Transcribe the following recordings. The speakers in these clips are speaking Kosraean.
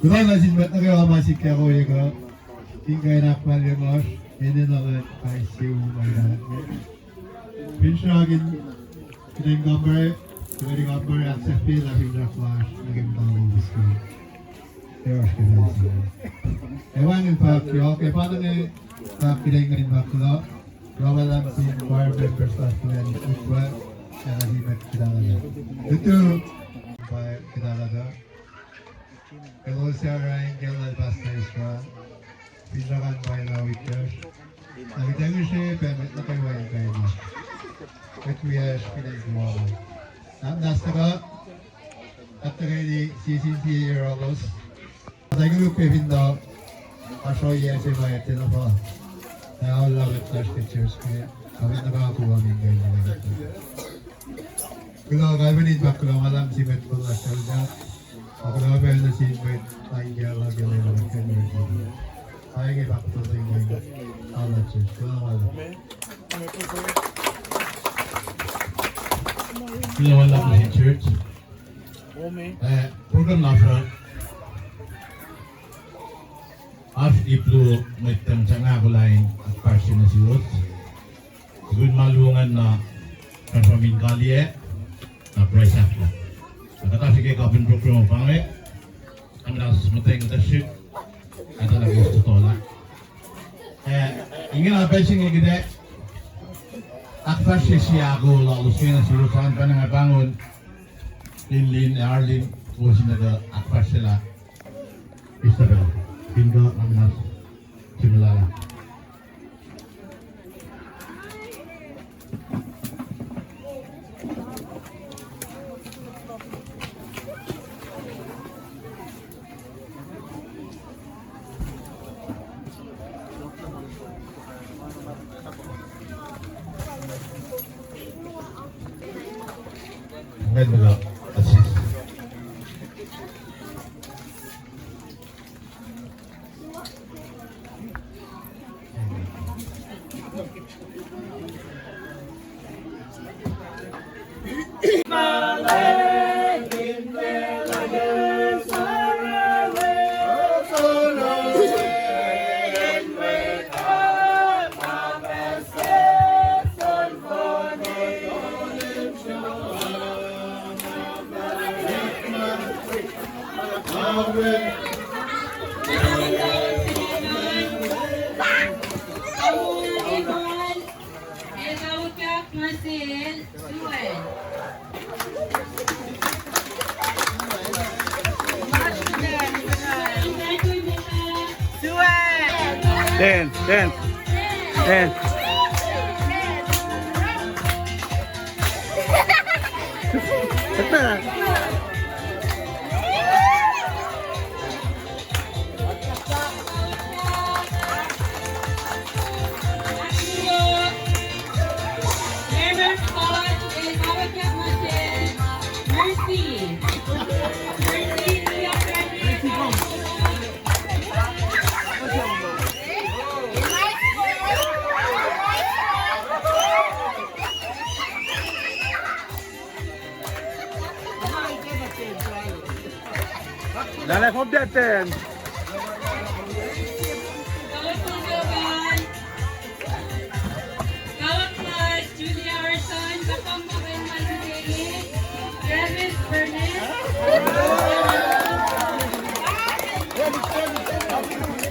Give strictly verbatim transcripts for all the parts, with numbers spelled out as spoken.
Kuloh nuh sin mwet nuh kwewa ma sikyak ohiyac uh, in kuh in ahkfalye lasr, enenuh lah kais sie u ma ina. Finsrak in kuht in kampare, kuht in kampare ahksahfyelah finsrak lasr nuh ke muhta lowos ke. Ac oasr ke pacl se. Ac wacngihn fahk yohk, ac pa inge fahk kuht in kuh in fahk kuloh. Kuloh ma luhlahp sin choir members lasr kuh in ukwacl, ac nuh sin mwet kuhtahlahlah. Lutu, pa kuhtahlahlah. Elos ac oruh in kacl lal Pastor Israel. Finsrak an pa ina wik yohrohsr. Na kuht ac ngihsre pac mwet nuh kwewa in kain. Mwet wiyacsr fin acn Guam. Na muhnahs tuhkuh, kuht tuhkweni sie sin sie yohrohlos. Tuh koluk pac fin tuh, oasr ohiyac se ma etuh na pa. Na oruh lah kuht lasr ke church ke, kawet na pa kuh in kain. Kuloh, kalweni in fahk kuloh ma luhlahp sin mwet kol lasr uh. Ac kuloh pac nuh sin mwet lain kiyacl uh ke lwelah kuht in pa inge fahk kuloh sin mwet kol lasr uh. Kuloh ma luhlahp nuh sin church. Eh, program lasr uh, oasr ip luo mwet tuhng sang ahkolah in ahkfahsrye nuh suwos. Tukun ma luo ingacn na confirm in kaliyac, na praise ahklah. Na kuht oasr ke kapin program pa inge, na muhnahs muhtweng kuhtuh srihk, kuht etuh lah kowos tuh tola. Eh, ingena pacl se inge kuht ac ahkfahsrye sie ahko lalos inge nuh suwos an, pacna nga pahngon Linlin ac Arlin, kowos in tuhkuh ahkfahsryelah Isabel. Fin kuh, na muhnahs sihmlac lah. Ten, ten, ten. Dale, kom deten. Travis Burnett.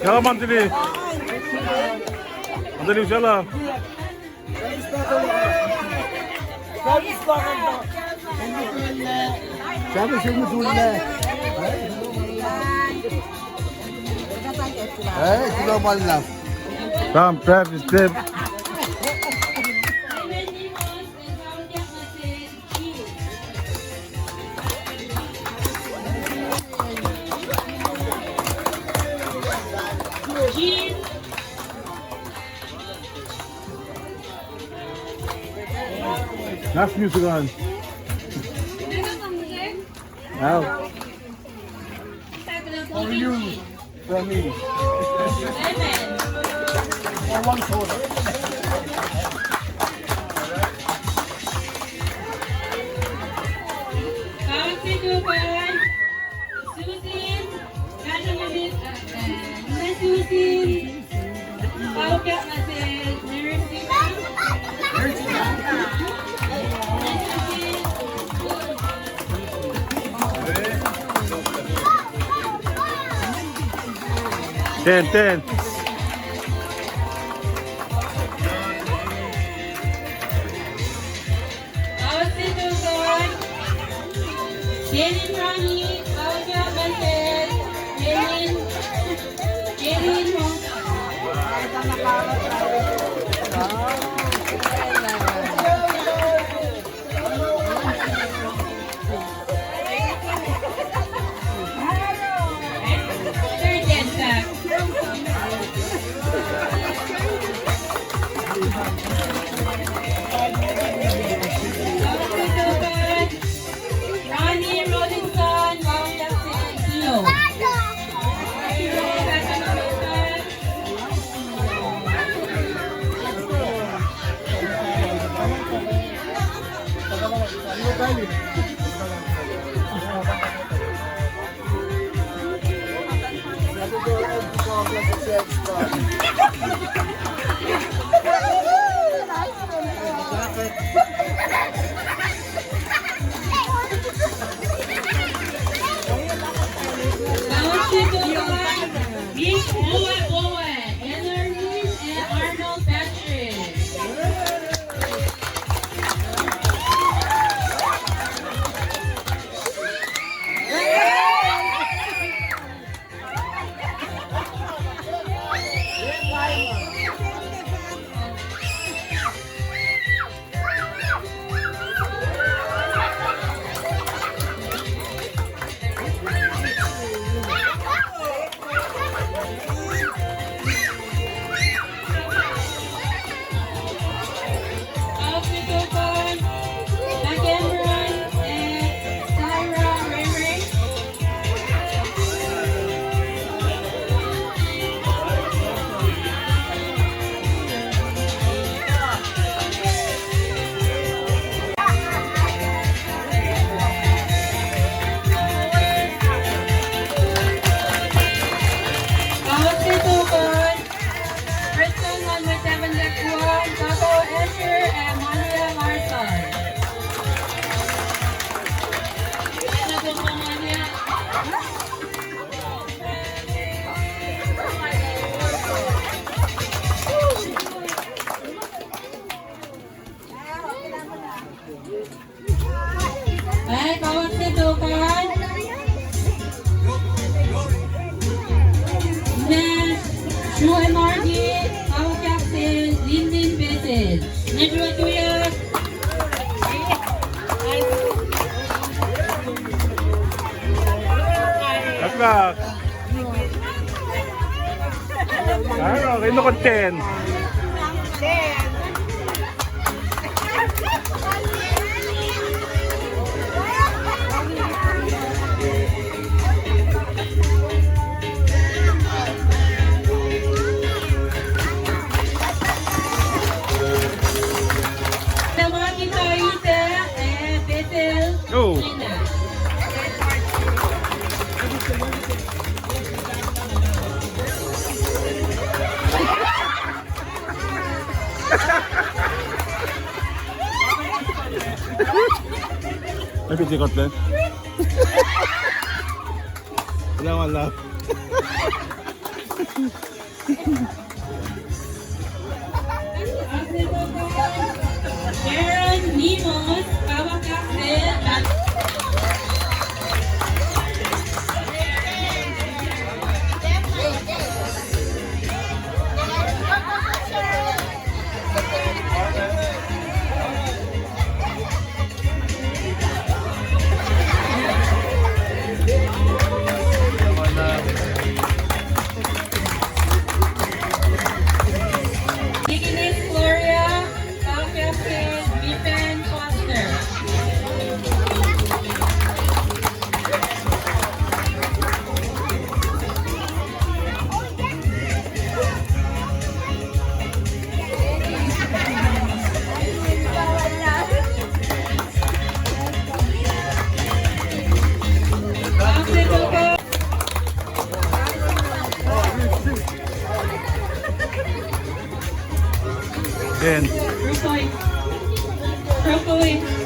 Kala mantili. Mantili usala. Travis Burnett. Travis, you must do that. Hey, you know, man, love. Come, Travis, Travis. Last music on. How? For you, for me. Amen. For one soda. Susan, Benjamin, uh, uh, Susan. Ten, ten. Kawuck se tok an. Kenin Rani, kawuck se tok an. Kenin, Kenin. Ronnie Robinson, Mount Jackson, Sio. Miss Boa Boa, Ellery and Arnold Patrick. Kawuck se tok an, Kristen Lundmark, Devon Lekuan, Tato Asher, and Manuel Larson. Ac kawuck se tok an. Nash, Shuemar G, kawuck se, Lindin Petel. Nash Rotuyak. That's not. Ano, kayo na content. Go. Maybe they got there. Wala, wala. Sharon Nimos, Kawakak State. Group point. Group point.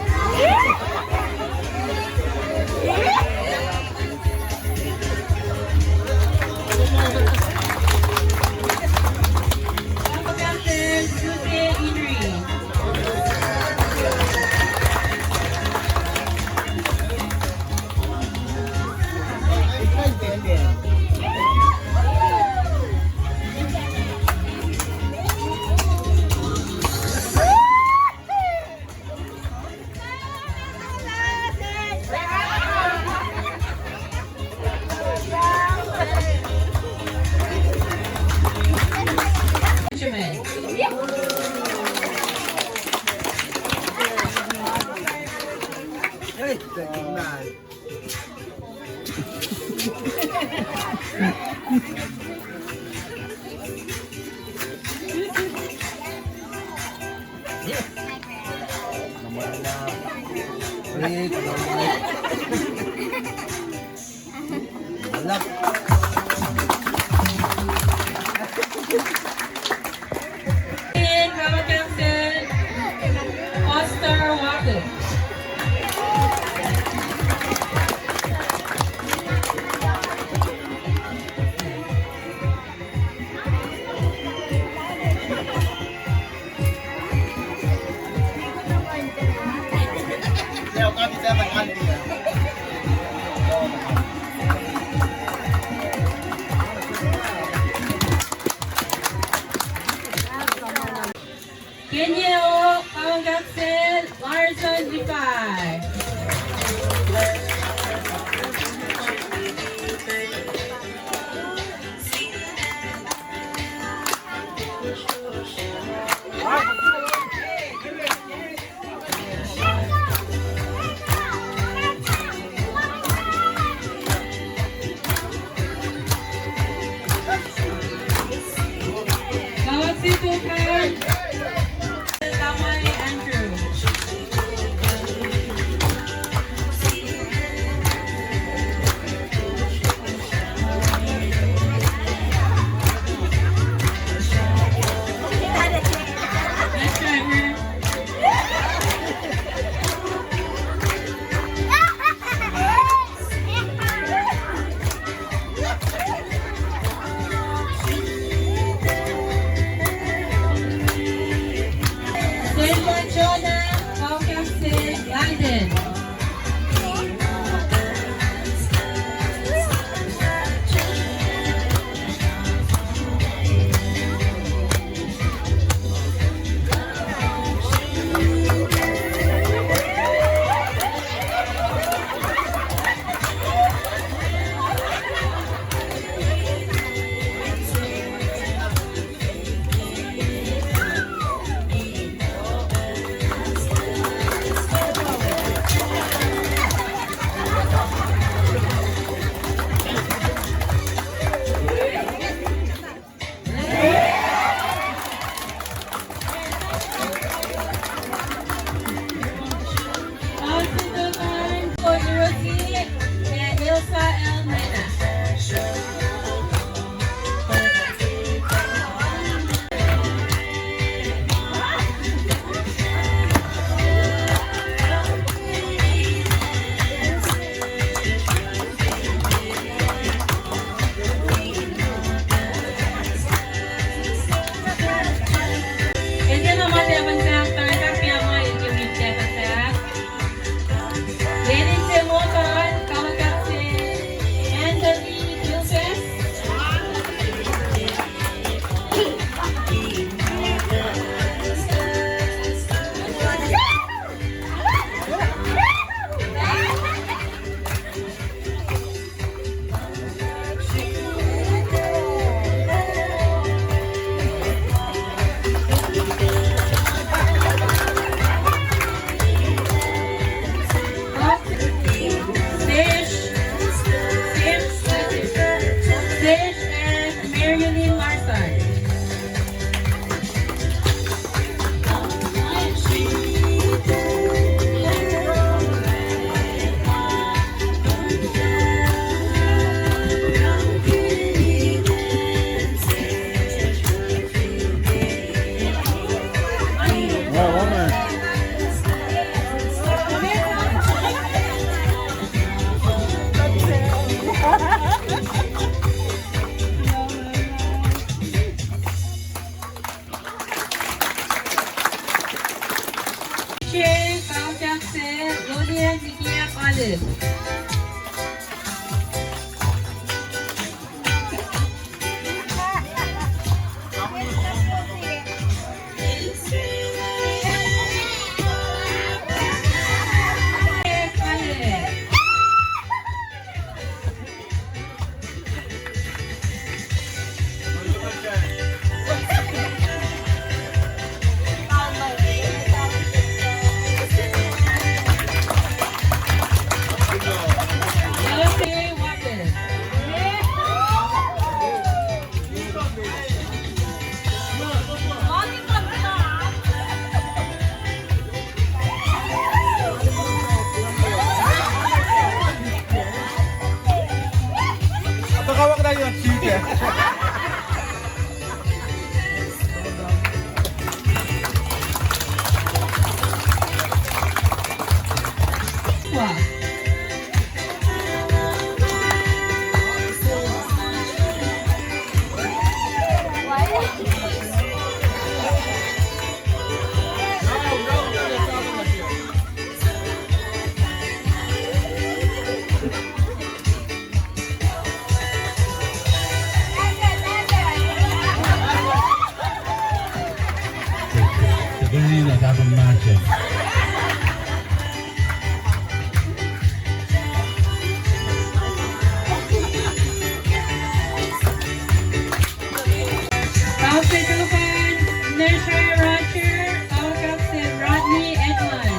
Kaupse Tupan, Nishai Roger, Kaupse Rodney Edmund.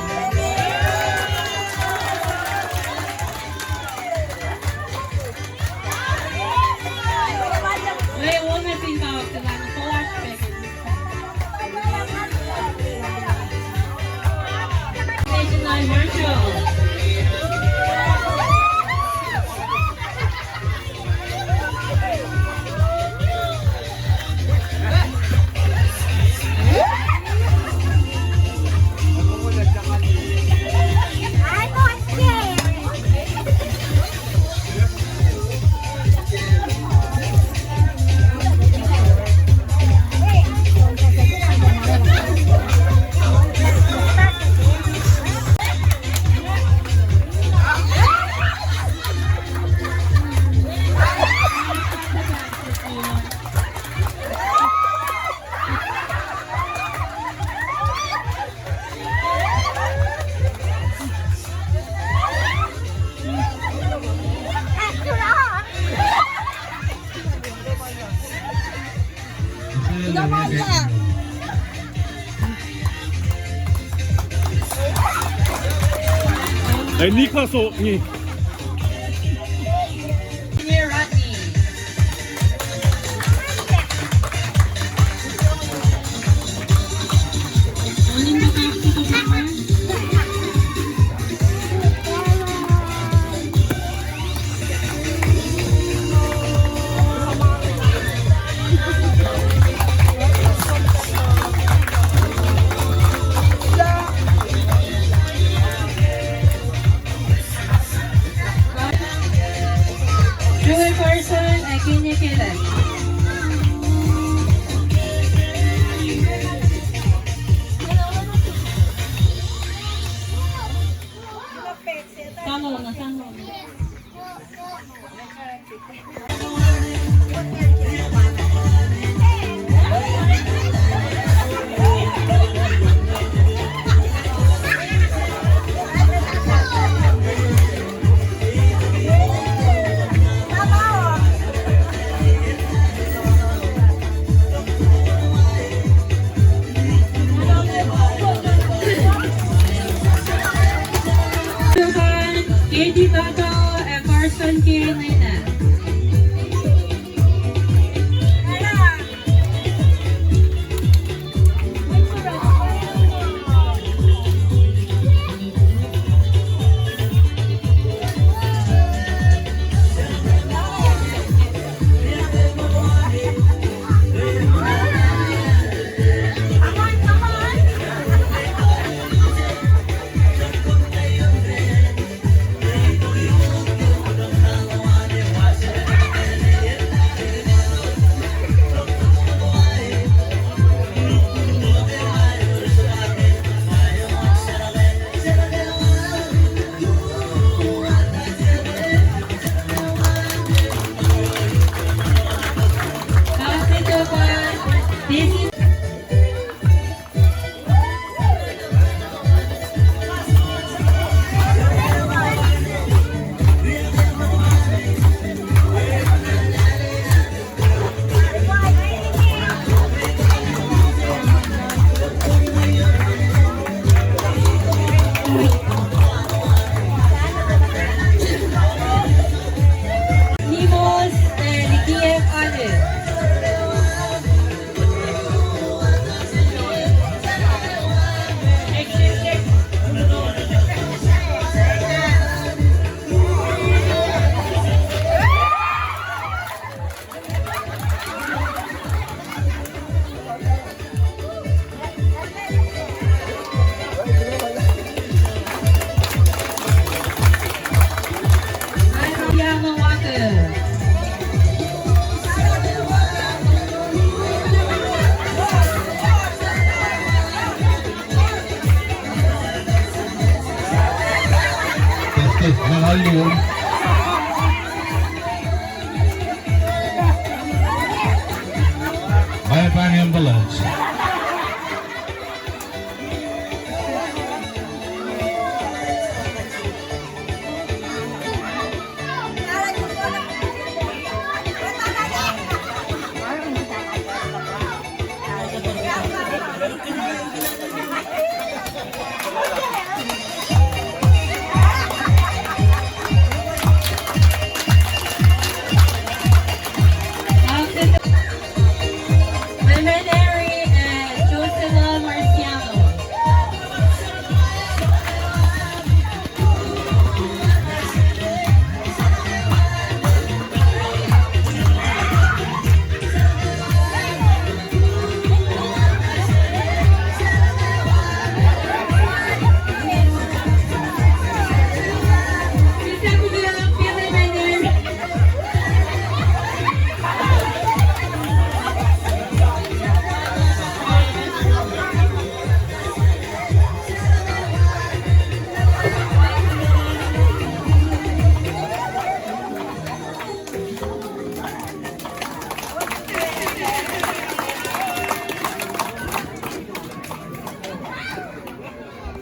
Ac Nicholas O'Neill. Joel Carson, ac Kenya Kele. Katie Baba ac Carson K. Nene. Test, test, one, one, one. Fire, fire ambulance. Luminary and Josela Marciano.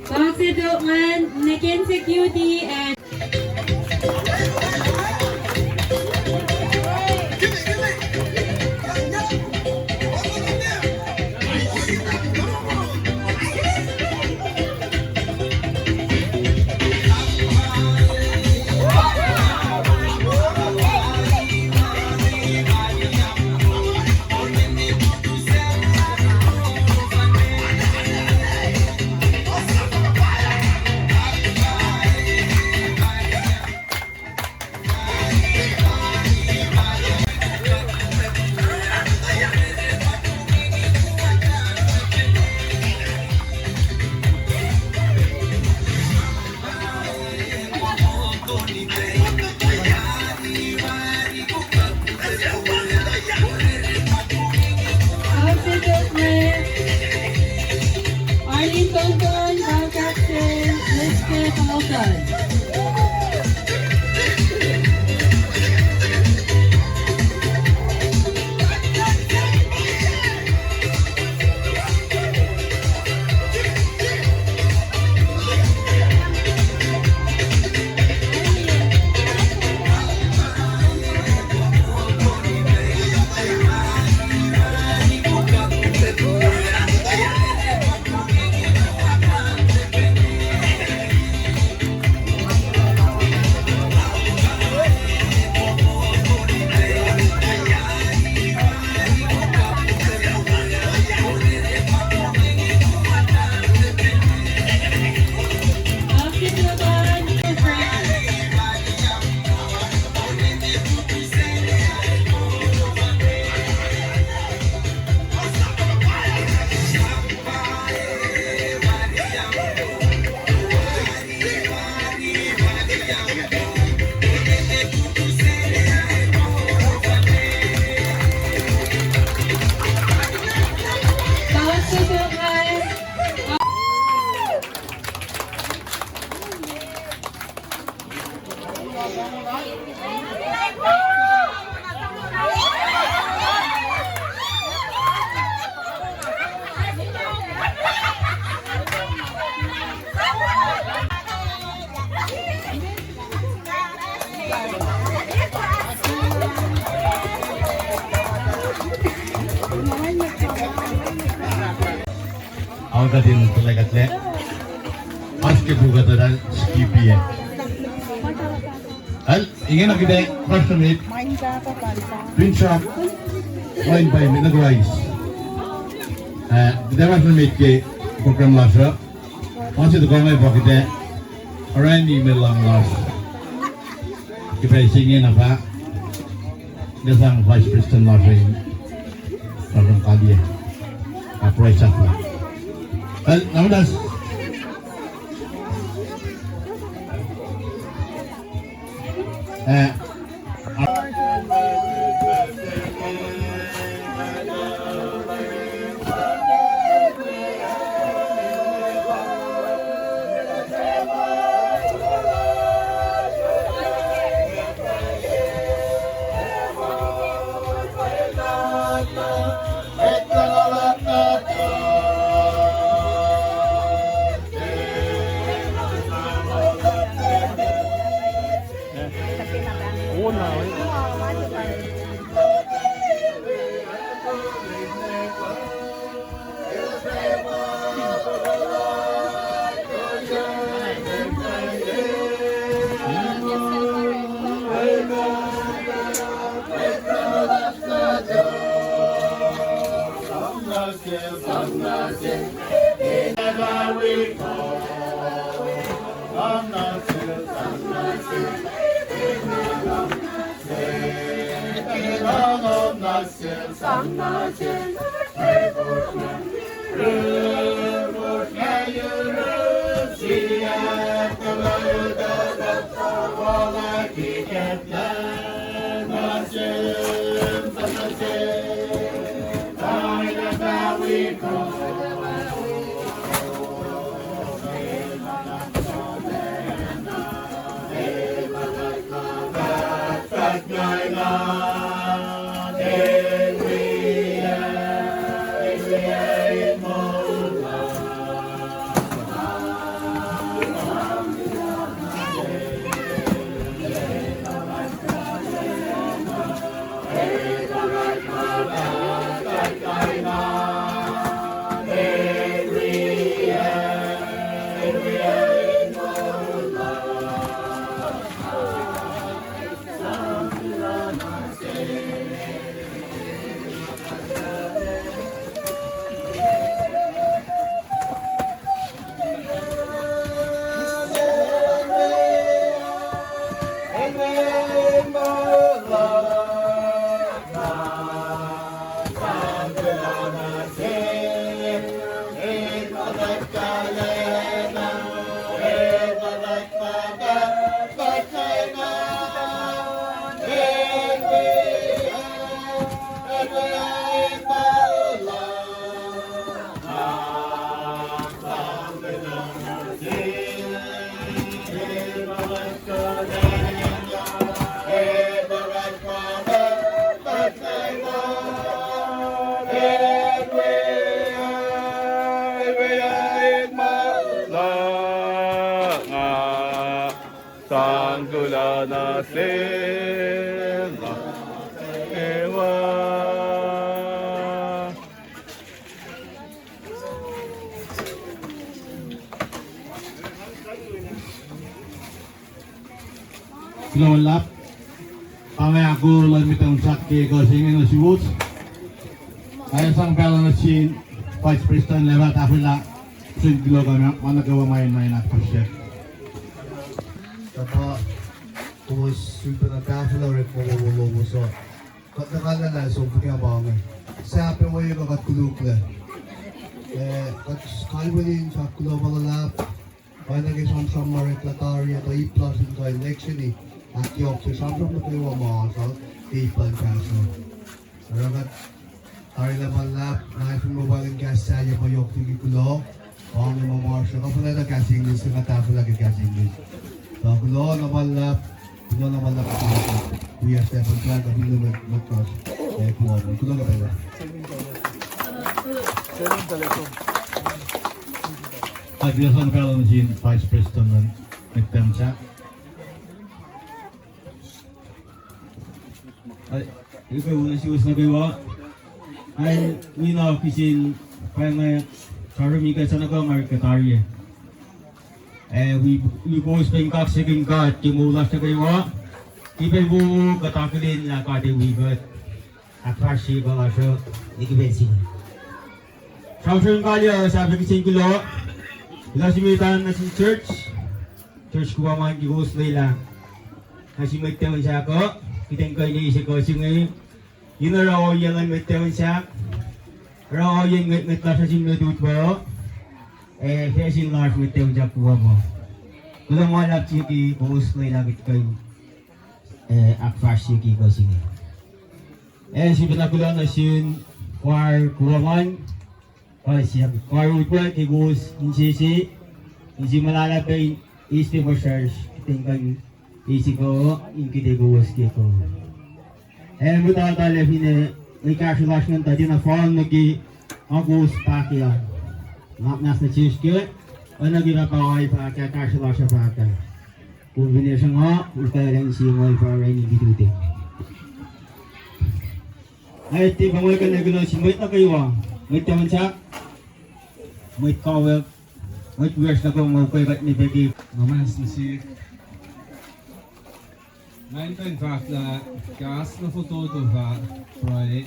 Box it up, man. Neck and security and Arlene Tonton, Val Jackson, Elizabeth Hamilton. Alkadin tuhlihk kuhtlac. Oasr ke puk kuhtuh Skippy ah. Al, ingena kuht ac fahsr nuh met. Finsrak, lain pac met nuh Christ. Ah, kuht ac fahsr nuh met ke program lasr uh. Ma se tuhkuh pa kuht ac orani me lang lasr. Ke pacl se inge na fah, nga sang Vice President lasr in, Reverend Kalia, ah, pruhe sahflah. Well, now that's, ah, Sang kuloh nuh sel Leum kwewa. Kuloh luhlahp. Pa inge ahkoo luhn mwet uh in siyuck ke ekuh se inge nuh suwos. Ac sang pacl uh nuh sin Vice Prestuhn lah ma tahfwelah, sun kuloh kuh ma nuh kwewa ma in na in ahkfahsrye. Kuhtuh kowos sifilpac tahfwelah orekma wowo lowos uh. Kuht tuhkuh lwelah som fuhkah pa inge. Sahp ac we kuh kuht koluklac. Eh, kuht kalweni in siyuck kuloh ma luhlahp. Oacna ke sramsram ma oreklac tari ah, tuh ip lasr in kuh in lihksreni ahkyohkye sramsram nuh kwewa ma oasr uh ke ip luhn kahs uh. Oruh kuht tari lah ma luhlahp, na fin ma pwacye in kahs sahyac pa yohk liki kuloh, pa inge ma oasr uh, kuh fuhnuh kahs English, kuht tahfwelah ke kahs English. Tuh kuloh na ma luhlahp, kuloh na ma luhlahp, kuloh na ma luhlahp, kuloh na ma luhlahp, kuloh na ma luhlahp. Kuht sang pacl uh nuh sin Vice Prestuhn luhn Mwet Temsahk. Ac, ip nuh suwos nuh kwewa. Ac, wi na kihsen pa inge, sramsram ikacsr nuh kwewa ma oreklac tari ah. Ac wi, wi kowos pac in kaksakihn God ke moul lasr nuh kwewa. Ip ac wo, kuht akihlen lah God ac wi kuht. Ahkfahsrye kuh lasr uh, liki pacl se inge. Sramsram in kalyei uh sahp kihsen kuloh. Kuloh se met an nuh sin church. Church Guam an ke kowos lwelah. Nuh sin mwet Towin Sahk uh, kuht in kuh in eis ekuh se inge. In oruh ohiyacn mwet Towin Sahk. Oruh ohiyacn mwet, mwet lasr nuh sin lutlut uh. Ac facsin lasr mwet Towin Sahk Guam uh. Kuloh ma luhlahp se ke kowos lwelah kuht kuh in, eh, ahkfahsrye ke ekuh se inge. Ac sifilpac kuloh nuh sin choir Guam an. Choir utwe ke kowos insese, inse ma luhlahp pac in eis pac puhsracsr, kuht in kuh in eis ekuh in kuht ac kowos ke ekuh. Ac muhta tuh lah finne, eh, kahsruh lasr ingacn tuh tiacna fal nuh ke ma kowos pahkah. Nga mas nuh sesr ke, oacna ke pahpah uh pahkah, kahsruh lasr uh pahkah. Kom fin esang ah, ulkalang sie ma pa rainin kituti. Ai, tiac pa mwe kunohkohn sin mwet nuh kwewa, mwet tafun sahk, mwet kawuck, mwet wiyacsr nuh kwewa ma ukwe kuht ne peki. Nga mas nuh sihk. Nga in kuh in fahk lah kahs na fototo fah pruhe.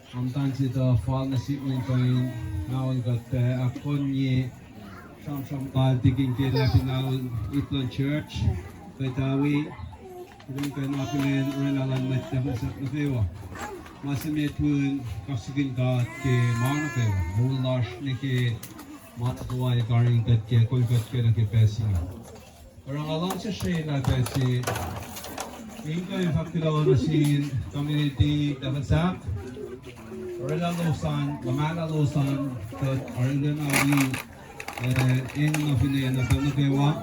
Nga muhta in tuh fal nuh sihk in kuh in, nga in kuht pac ahkkahlwemye sramsram lal tikin ke lapihnal it luhn church, kuht tawi, kuht in kuh in akihlen orwaclah luhn mwet tafun sahk nuh kwewa. Ma se met un kaksakihn God ke ma nuh kwewa, moul lasr nuh ke ma nuh kwewa, karihngihn kuht ke, kol kuht ke nuh ke pacl se inge. Oruh nga luhngse srwaclah pacl se in kuh in fahk kuloh nuh sin community tafun sahk, orwaclah elos an, luhmahlah elos an, kuht arulacna wi, eh, eng na finne na pacl nuh kwewa.